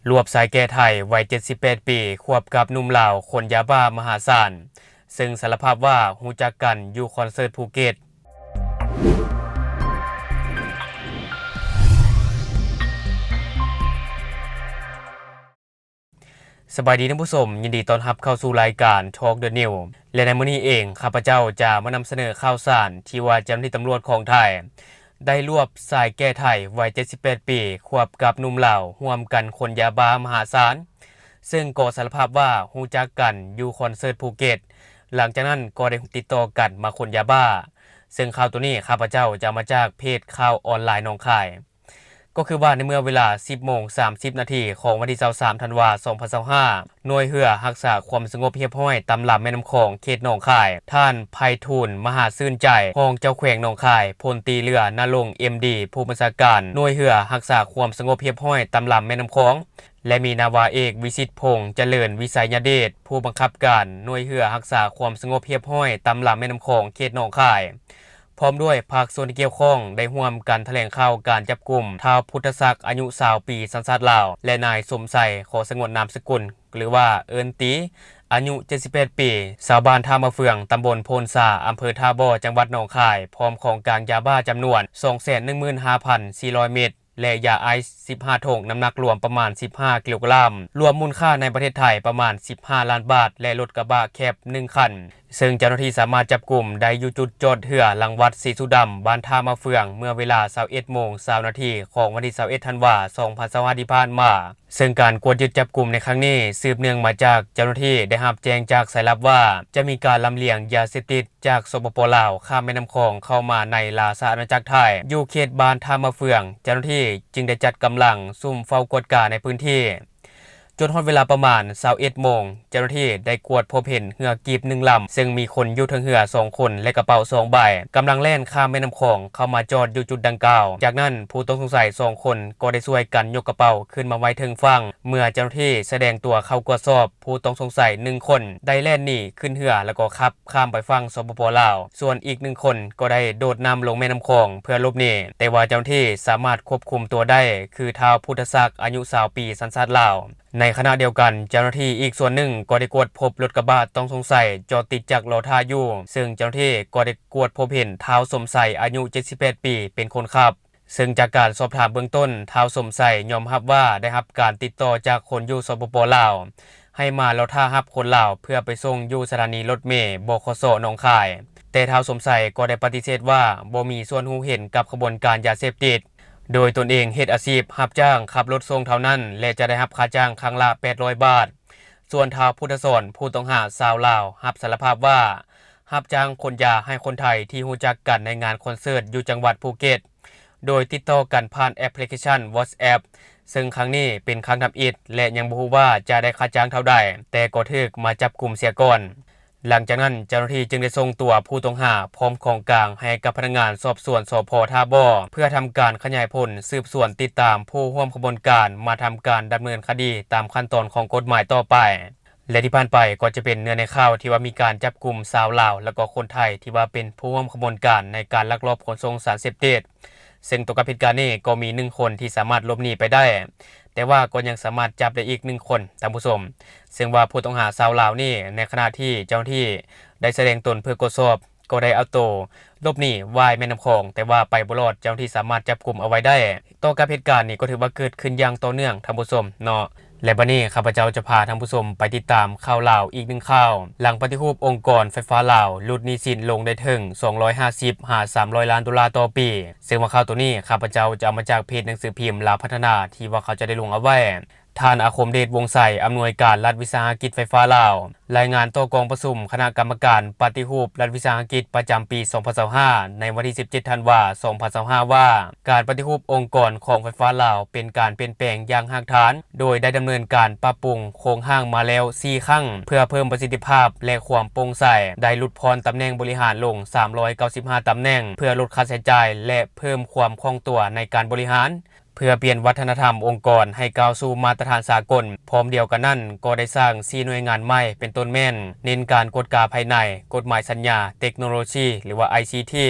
ລວບຊາຍແກ່ໄຖໄວເຈັດສິບແປດປີ ຄວບກັບໜຸ່ມລາວຂົນຢາບ້າມະຫາສານ, ເຊິ່ງສາລະພາບວ່າຮູ້ຈັກກັນຢູ່ຄອນເສີດພູເກັດ. ສະບາຍດີທ່ານຜູ້ຊົມ, ຍິນດີຕ້ອນຮັບເຂົ້າສູ່ລາຍການ Talk the News ແລະ ໃນມື້ນີ້ເອງ ຂ້າພະເຈົ້າຈະມານຳສະເໜີຂ່າວສານທີ່ວ່າເຈົ້າໜ້າທີ່ຕຳຫຼວດຂອງໄທ ໄດ້ລວບຊາຍແກ່ໄຖໄວເຈັດສິບແປດປີ ຄວບກັບໜຸ່ມລາວ ຮ່ວມກັນຂົນຢາບ້າມະຫາສານ, ເຊິ່ງກໍສາລະພາບວ່າຮູ້ຈັກກັນຢູ່ຄອນເສີດພູເກັດ, ຫຼັງຈາກນັ້ນກໍໄດ້ຕິດຕໍ່ກັນມາຂົນຢາບ້າ. ເຊິ່ງຂ່າວໂຕນີ້ ຂ້າພະເຈົ້າຈະເອົາມາຈາກເພຈຂ່າວອອນລາຍໜອງຄາຍ. ກໍຄືວ່າໃນເມື່ອເວລາສິບໂມງສາມສິບນາທີຂອງວັນທີຊາວສາມທັນວາສອງພັນຊາວຫ້າ, ໜ່ວຍເຮືອຮັກສາຄວາມສະຫງົບຮຽບຮ້ອຍຕາມລຳແມ່ນ້ຳຂອງເຂດໜອງຄາຍ, ທ່ານ ໄພທູນ ມະຫາຊື່ນໃຈ ຮອງເຈົ້າແຂວງໜອງຄາຍ, ພົນຕີເຮືອ ນະລົງ ເອັມດີ ຜູ້ບັນຊາການໜ່ວຍເຮືອຮັກສາຄວາມສະຫງົບຮຽບຮ້ອຍຕາມລຳແມ່ນ້ຳຂອງ ແລະ ມີນາວາເອກ ວິສິດພົງ ຈະເລີນວິໄສຍະເດດ ຜູ້ບັງຄັບການໜ່ວຍເຮືອຮັກສາຄວາມສະຫງົບຮຽບຮ້ອຍຕາມລຳແມ່ນ້ຳຂອງເຂດໜອງຄາຍ ພ້ອມດ້ວຍພາກສ່ວນທີ່ກ່ຽວຂ້ອງ ໄດ້ຮ່ວມກັນຖະແຫຼງຂ່າວການຈັບກຸມທ້າວ ພຸດທະສັກ ອາຍຸຊາວປີ ສັນຊາດລາວ ແລະ ນາຍ ສົມໄຊ ຂໍສະຫງວນນາມສະກຸນ ຫຼືວ່າເອີ້ນຕີ ອາຍຸເຈັດສິບແປດປີ ຊາວບ້ານທ່າມະເຟືອງ ຕຳບົນໂພນຊາ ອຳເພີທ່າບໍ່ ຈັງຫວັດໜອງຄາຍ ພ້ອມຂອງກາງຢາບ້າຈຳນວນສອງແສນໜຶ່ງໝື່ນຫ້າພັນສີ່ຮ້ອຍເມັດ ແລະ ຢາໄອສ໌ສິບຫ້າຖົງ ນ້ຳໜັກລວມປະມານສິບຫ້າກິໂລກຣາມ, ລວມມູນຄ່າໃນປະເທດໄທປະມານສິບຫ້າລ້ານບາດ ແລະ ລົດກະບະແຄັບໜຶ່ງຄັນ. ເຊິ່ງເຈົ້າໜ້າທີ່ສາມາດຈັບກຸມໄດ້ຢູ່ຈຸດຈອດເຮືອຫຼັງວັດສີສຸດຳ ບ້ານທ່າມະເຟືອງ ເມື່ອເວລາຊາວເອັດໂມງຊາວນາທີຂອງວັນທີຊາວເອັດທັນວາສອງພັນຊາວຫ້າທີ່ຜ່ານມາ. ເຊິ່ງການກວດຍຶດຈັບກຸມໃນຄັ້ງນີ້ ສືບເນື່ອງມາຈາກເຈົ້າໜ້າທີ່ໄດ້ຮັບແຈ້ງຈາກສາຍລັບວ່າ ຈະມີການລຳລຽງຢາເສບຕິດ ຈາກ ສປປ ລາວ ຂ້າມແມ່ນ້ຳຂອງເຂົ້າມາໃນລາຊະອານາຈັກໄທ ຢູ່ເຂດບ້ານທ່າມະເຟືອງ, ເຈົ້າໜ້າທີ່ຈຶ່ງໄດ້ຈັດກຳລັງຊຸ່ມເຝົ້າກວດກາໃນພື້ນທີ່. ຈົນຮອດເວລາປະມານຊາວເອັດໂມງ, ເຈົ້າໜ້າທີ່ໄດ້ກວດພົບເຫັນເຮືອກີບໜຶ່ງລຳ, ເຊິ່ງມີຄົນຢູ່ເທິງເຮືອສອງຄົນ ແລະ ກະເປົາສອງໃບ, ກຳລັງແລ່ນຂ້າມແມ່ນ້ຳຂອງເຂົ້າມາຈອດຢູ່ຈຸດດັ່ງກ່າວ. ຈາກນັ້ນ, ຜູ້ຕ້ອງສົງໄສສອງຄົນກໍໄດ້ຊ່ວຍກັນຍົກກະເປົາຂຶ້ນມາໄວ້ເທິງຝັ່ງ. ເມື່ອເຈົ້າໜ້າທີ່ສະແດງຕົວເຂົ້າກວດສອບ, ຜູ້ຕ້ອງສົງໄສໜຶ່ງຄົນໄດ້ແລ່ນໜີຂຶ້ນເຮືອ ແລ້ວກໍຂັບຂ້າມໄປຝັ່ງ ສປປ ລາວ, ສ່ວນອີກໜຶ່ງຄົນກໍໄດ້ໂດດນ້ຳລົງແມ່ນ້ຳຂອງເພື່ອຫຼົບໜີ, ແຕ່ວ່າເຈົ້າໜ້າທີ່ສາມາດຄວບຄຸມຕົວໄດ້ ຄື ທ້າວ ພຸດທະສັກ ອາຍຸຊາວປີ ສັນຊາດລາວ. ໃນຂະນະດຽວກັນ, ເຈົ້າໜ້າທີ່ອີກສ່ວນໜຶ່ງກໍໄດ້ກວດພົບລົດກະບະຕ້ອງສົງໄສຈອດຕິດຈັກລໍຖ້າຢູ່, ເຊິ່ງເຈົ້າໜ້າທີ່ກໍໄດ້ກວດພົບເຫັນ ທ້າວ ສົມໄຊ ອາຍຸເຈັດສິບແປດປີ ເປັນຄົນຂັບ. ເຊິ່ງຈາກການສອບຖາມເບື້ອງຕົ້ນ, ທ້າວ ສົມໄຊ ຍອມຮັບວ່າໄດ້ຮັບການຕິດຕໍ່ຈາກຄົນຢູ່ ສປປ ລາວ ໃຫ້ມາລໍຖ້າຮັບຄົນລາວເພື່ອໄປສົ່ງຢູ່ສະຖານີລົດເມ ບຂສ ໜອງຄາຍ, ແຕ່ທ້າວ ສົມໄຊ ກໍໄດ້ປະຕິເສດວ່າບໍ່ມີສ່ວນຮູ້ເຫັນກັບຂະບວນການຢາເສບຕິດ, ໂດຍຕົນເອງເຮັດອາຊີບຮັບຈ້າງຂັບລົດສົ່ງເທົ່ານັ້ນ ແລະ ຈະໄດ້ຮັບຄ່າຈ້າງຄັ້ງລະແປດຮ້ອຍບາດ. ສ່ວນທ້າວ ພຸດທະສອນ ຜູ້ຕ້ອງຫາຊາວລາວ ຮັບສາລະພາບວ່າ ຮັບຈ້າງຂົນຢາໃຫ້ຄົນໄທທີ່ຮູ້ຈັກກັນໃນງານຄອນເສີດຢູ່ຈັງຫວັດພູເກັດ, ໂດຍຕິດຕໍ່ກັນຜ່ານແອັບພລິເຄຊັນ WhatsApp, ເຊິ່ງຄັ້ງນີ້ເປັນຄັ້ງທຳອິດ ແລະ ຍັງບໍ່ຮູ້ວ່າຈະໄດ້ຄ່າຈ້າງເທົ່າໃດ, ແຕ່ກໍຖືກມາຈັບກຸມເສຍກ່ອນ. ຫຼັງຈາກນັ້ນ, ເຈົ້າໜ້າທີ່ຈຶ່ງໄດ້ສົ່ງຕົວຜູ້ຕ້ອງຫາພ້ອມຂອງກາງໃຫ້ກັບພະນັກງານສອບສວນ ສພ ທ່າບໍ່ ເພື່ອທຳການຂະຫຍາຍຜົນສືບສວນຕິດຕາມຜູ້ຮ່ວມຂະບວນການມາທຳການດຳເນີນຄະດີຕາມຂັ້ນຕອນຂອງກົດໝາຍຕໍ່ໄປ. ແລະ ທີ່ຜ່ານໄປກໍຈະເປັນເນື້ອໃນຂ່າວທີ່ວ່າມີການຈັບກຸມຊາວລາວ ແລ້ວກໍຄົນໄທທີ່ວ່າເປັນຜູ້ຮ່ວມຂະບວນການໃນການລັກລອບຂົນສົ່ງສານເສບຕິດ, ເຊິ່ງຕໍ່ກັບເຫດການນີ້ກໍມີໜຶ່ງຄົນທີ່ສາມາດຫຼົບໜີໄປໄດ້, ແຕ່ວ່າກໍຍັງສາມາດຈັບໄດ້ອີກໜຶ່ງຄົນ, ທ່ານຜູ້ຊົມ. ເຊິ່ງວ່າຜູ້ຕ້ອງຫາຊາວລາວນີ້, ໃນຂະນະທີ່ເຈົ້າໜ້າທີ່ໄດ້ສະແດງຕົນເພື່ອກວດສອບ, ກໍໄດ້ເອົາໂຕຫຼົບໜີຫວ່າຍແມ່ນ້ຳຂອງ, ແຕ່ວ່າໄປບໍ່ລອດ, ເຈົ້າໜ້າທີ່ສາມາດຈັບກຸມເອົາໄວ້ໄດ້. ຕໍ່ກັບເຫດການນີ້ກໍຖືວ່າເກີດຂຶ້ນຢ່າງຕໍ່ເນື່ອງ, ທ່ານຜູ້ຊົມເນາະ. ແລະ ບັດນີ້ຂ້າພະເຈົ້າຈະພາທ່ານຜູ້ຊົມໄປຕິດຕາມຂ່າວລາວອີກໜຶ່ງຂ່າວ, ຫຼັງປະຕິຮູບອົງກອນໄຟຟ້າລາວ ຫຼຸດໜີ້ສິນລົງໄດ້ເຖິງສອງຮ້ອຍຫ້າສິບຫາສາມຮ້ອຍລ້ານໂດລາຕໍ່ປີ, ເຊິ່ງວ່າຂ່າວໂຕນີ້ ຂ້າພະເຈົ້າຈະເອົາມາຈາກເພຈໜັງສືພິມລາວພັດທະນາ ທີ່ວ່າເຂົາເຈົ້າໄດ້ລົງເອົາໄວ້. ທ່ານ ອາຄົມເດດ ວົງໄຊ ອຳນວຍການລັດວິສາຫະກິດໄຟຟ້າລາວ ລາຍງານຕໍ່ກອງປະຊຸມຄະນະກຳມະການປະຕິຮູບລັດວິສາຫະກິດປະຈຳປີສອງພັນຊາວຫ້າ ໃນວັນທີສິບເຈັດທັນວາສອງພັນຊາວຫ້າວ່າ, ການປະຕິຮູບອົງກອນຂອງໄຟຟ້າລາວເປັນການປ່ຽນແປງຢ່າງຮາກຖານ, ໂດຍໄດ້ດຳເນີນການປັບປຸງໂຄງຮ່າງມາແລ້ວສີ່ຄັ້ງ ເພື່ອເພີ່ມປະສິດທິພາບ ແລະ ຄວາມໂປ່ງໃສ, ໄດ້ຫຼຸດຜ່ອນຕຳແໜ່ງບໍລິຫານລົງສາມຮ້ອຍເກົ້າສິບຫ້າຕຳແໜ່ງ ເພື່ອລົດຄ່າໃຊ້ຈ່າຍ ແລະ ເພີ່ມຄວາມຄ່ອງຕົວໃນການບໍລິຫານ. ເພື່ອປ່ຽນວັດທະນະທຳອົງກອນໃຫ້ກ້າວສູ່ມາດຕະຖານສາກົນ. ພ້ອມດຽວກັນນັ້ນ, ກໍໄດ້ສ້າງສີ່ໜ່ວຍງານໃໝ່ ເປັນຕົ້ນແມ່ນ ເນັ້ນການກວດກາພາຍໃນ, ກົດໝາຍສັນຍາ, ເຕັກໂນໂລຊີ ຫຼືວ່າ ໄອຊີທີ,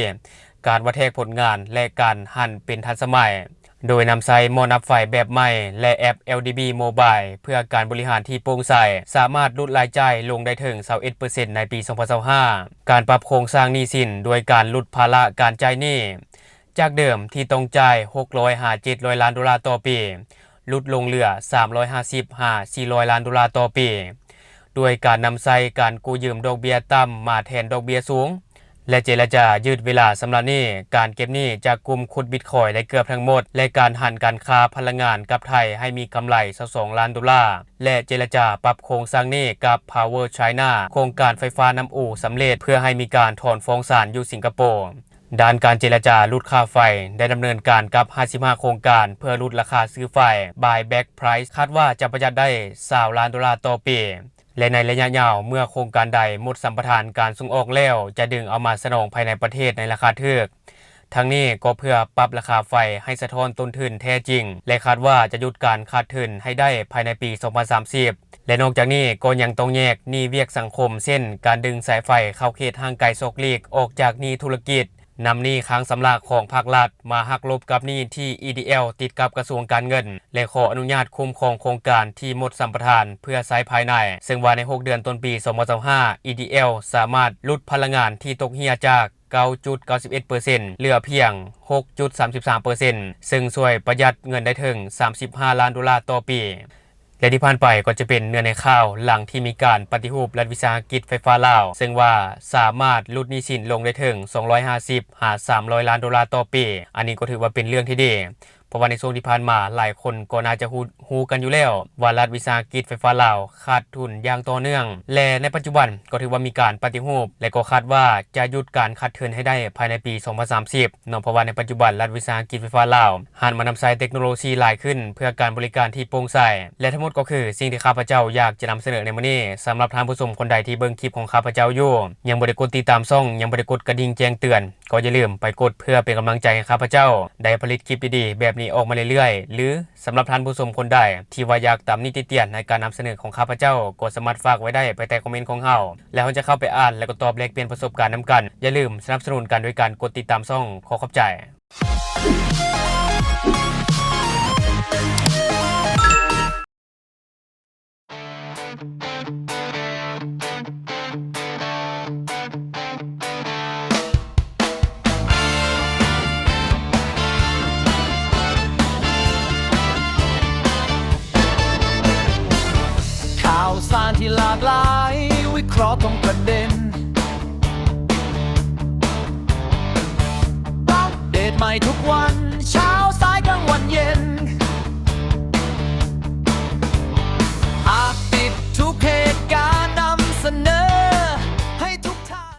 ການວັດແທກຜົນງານ ແລະ ການຫັນເປັນທັນສະໄໝ. ໂດຍນຳໃຊ້ໝໍ້ນັບໄຟແບບໃໝ່ ແລະ ແອັບ ແອລ ດີ ບີ ໂມບາຍ ເພື່ອການບໍລິຫານທີ່ໂປ່ງໃສ, ສາມາດຫຼຸດລາຍຈ່າຍລົງໄດ້ເຖິງຊາວເອັດເປີເຊັນໃນປີສອງພັນຊາວຫ້າ. ການປັບໂຄງສ້າງໜີ້ສິນໂດຍການຫຼຸດພາລະການຈ່າຍໜີ້ ຈາກເດີມທີ່ຕ້ອງຈ່າຍຫົກຮ້ອຍຫາເຈັດຮ້ອຍລ້ານໂດລາຕໍ່ປີ, ຫຼຸດລົງເຫຼືອສາມຮ້ອຍຫ້າສິບຫາສີ່ຮ້ອຍລ້ານໂດລາຕໍ່ປີ, ດ້ວຍການນຳໃຊ້ການກູ້ຢືມດອກເບ້ຍຕ່ຳມາແທນດອກເບ້ຍສູງ ແລະ ເຈລະຈາຢືດເວລາຊຳລະໜີ້, ການເກັບໜີ້ຈາກກຸ່ມຂຸດບິດຄອຍໄດ້ເກືອບທັງໝົດ ແລະ ການຫັນການຄ້າພະລັງງານກັບໄທໃຫ້ມີກຳໄລຊາວສອງລ້ານໂດລາ, ແລະ ເຈລະຈາປັບໂຄງສ້າງໜີ້ກັບ Power China ໂຄງການໄຟຟ້ານ້ຳອູສຳເລັດ ເພື່ອໃຫ້ມີການຖອນຟ້ອງສານຢູ່ສິງກະໂປ. ດ້ານການເຈລະຈາຫຼຸດຄ່າໄຟໄດ້ດຳເນີນການກັບຫ້າສິບຫ້າໂຄງການ ເພື່ອຫຼຸດລາຄາຊື້ໄຟ Buyback Price ຄາດວ່າຈະປະຢັດໄດ້ຊາວລ້ານໂດລາຕໍ່ປີ ແລະ ໃນໄລຍະຍາວ ເມື່ອໂຄງການໃດໝົດສຳປະທານການສົ່ງອອກແລ້ວ ຈະດຶງເອົາມາສະໜອງພາຍໃນປະເທດໃນລາຄາຖືກ. ທັງນີ້ກໍເພື່ອປັບລາຄາໄຟໃຫ້ສະທ້ອນຕົ້ນທຶນແທ້ຈິງ ແລະ ຄາດວ່າຈະຢຸດການຂາດທຶນໃຫ້ໄດ້ພາຍໃນປີສອງພັນສາມສິບ. ແລະ ນອກຈາກນີ້ກໍຍັງຕ້ອງແຍກໜີ້ວຽກສັງຄົມ ເຊັ່ນ ການດຶງສາຍໄຟເຂົ້າເຂດຫ່າງໄກສອກຫຼີກອອກຈາກໜີ້ທຸລະກິດ, ນຳໜີ້ຄ້າງຊຳລະຂອງພາກລັດມາຫັກລົບກັບໜີ້ທີ່ EDL ຕິດກັບກະຊວງການເງິນ ແລະ ຂໍອະນຸຍາດຄຸ້ມຄອງໂຄງການທີ່ໝົດສຳປະທານເພື່ອໃຊ້ພາຍໃນ, ເຊິ່ງວ່າໃນຫົກເດືອນຕົ້ນປີສອງພັນຊາວຫ້າ EDL ສາມາດຫຼຸດພະລັງງານທີ່ຕົກເຮ່ຍຈາກເກົ້າຈຸດເກົ້າສິບເອັດເປີເຊັນ ເຫຼືອພຽງຫົກຈຸດສາມສິບສາມເປີເຊັນ ເຊິ່ງຊ່ວຍປະຢັດເງິນໄດ້ເຖິງສາມສິບຫ້າລ້ານໂດລາຕໍ່ປີ. ແລະ ທີ່ຜ່ານໄປກໍຈະເປັນເນື້ອໃນຂ່າວຫຼັງທີ່ມີການປະຕິຮູບລັດວິສາຫະກິດໄຟຟ້າລາວ, ເຊິ່ງວ່າສາມາດຫຼຸດໜີ້ສິນລົງໄດ້ເຖິງສອງຮ້ອຍຫ້າສິບຫາສາມຮ້ອຍລ້ານໂດລາຕໍ່ປີ. ອັນນີ້ກໍຖືວ່າເປັນເລື່ອງທີ່ດີ, ເພາະວ່າໃນຊ່ວງທີ່ຜ່ານມາຫຼາຍຄົນກໍໜ້າຈະຮູ້ ຮູ້ກັນຢູ່ແລ້ວວ່າລັດວິສາຫະກິດໄຟຟ້າລາວຂາດທຶນຢ່າງຕໍ່ເນື່ອງ ແລະ ໃນປັດຈຸບັນກໍຖືວ່າມີການປະຕິຮູບ ແລະ ກໍຄາດວ່າຈະຢຸດການຂາດທຶນໃຫ້ໄດ້ພາຍໃນປີສອງພັນສາມສິບເນາະ, ເພາະວ່າໃນປັດຈຸບັນລັດວິສາຫະກິດໄຟຟ້າລາວຫັນມານຳໃຊ້ເຕັກໂນໂລຊີຫຼາຍຂຶ້ນເພື່ອການບໍລິການທີ່ໂປ່ງໃສ. ແລະ ທັງໝົດກໍຄືສິ່ງທີ່ຂ້າພະເຈົ້າຢາກຈະນຳສະເໜີໃນມື້ນີ້. ສຳລັບທ່ານຜູ້ຊົມຄົນໃດທີ່ເບິ່ງຄລິບຂອງຂ້າພະເຈົ້າຢູ່ ຍັງບໍ່ໄດ້ກົດຕິດຕາມຊ່ອງ, ຍັງບໍ່ໄດ້ກົດກະດິ່ງແຈ້ງເຕືອນ, ກໍຢ່າລືມໄປກົດເພື່ອເປັນກຳລັງໃຈໃຫ້ຂ້າພະເຈົ້າໄດ້ຜະລິດຄລິບດີໆແບບນີ້ອອກມາເລື້ອຍໆ ຫຼື ສຳລັບທ່ານຜູ້ຊົມຄົນໃດທີ່ວ່າຢາກຕຳໜິຕິຕຽນໃນການນຳສະເໜີຂອງຂ້າພະເຈົ້າ ກໍສາມາດຝາກໄວ້ໄດ້ພາຍໃຕ້ຄອມເມັນຂອງເຮົາ ແລະ ເຮົາຈະເຂົ້າໄປອ່ານ ແລະ ກໍຕອບແລກປ່ຽນປະສົບການນຳກັນ. ຢ່າລືມສະໜັບສະໜູນກັນໂດຍການກົດຕິດຕາມຊ່ອງ. ຂໍຂອບໃຈ. ຂ່າວສານທີ່ຫຼາກຫຼາຍ ວິເຄາະຕຣົງປະເດັນ ອັບເດດໃໝ່ທຸກວັນ.